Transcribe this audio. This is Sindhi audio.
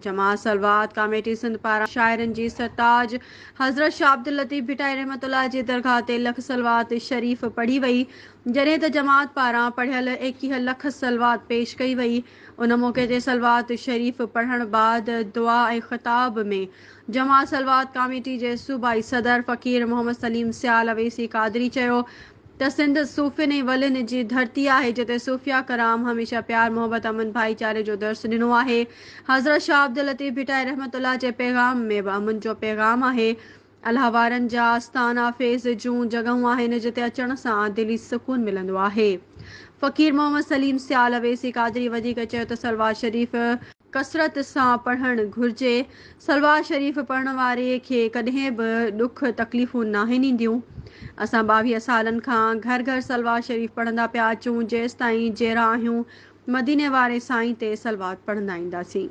جماعت صلوات ڪاميٽي سنڌ پاران شاعرن جي سرتاج حضرت شاهه عبداللطيف ڀٽائي رحمة الله جي درگاهه تي لک صلوات شريف پڙهي وئي، جڏهن ته جماعت پاران پڙهيل 21 لک صلوات پيش ڪئي وئي. ان موقعي تي صلوات شريف پڙهڻ بعد دعا ۽ خطاب ۾ جماعت صلوات ڪاميٽي جي صوبائي صدر فقير محمد سليم سيال اويسي قادري چيو ته سنڌ صوفين ۽ ولين جي ڌرتي آهي، جتي صوفياء ڪرام هميشه پيار، محبت، امن، ڀائيچاري جو درس ڏنو آهي. حضرت شاهه عبداللطيف ڀٽائي رحمة الله جي پيغام ۾ به امن جو پيغام آهي. الله وارن جا آستانا فيض جون جڳهون آهن، جتي اچڻ سان دلي سڪون ملندو آهي. فقير محمد سليم سيال اويسي قادري وڌيڪ چيو ته صلوات شريف، ڪثرت سان پڙهڻ گهرجي. صلوات شريف پڙهڻ واري کي ڪڏهن به ڏک تڪليفون ناهن اينديون. اسان 22 سالن کان گهر گهر صلوات شريف پڙهندا پيا اچون جيستائين جيئرا آهيون مديني واري سائين تي صلوات پڙهندا اينداسين.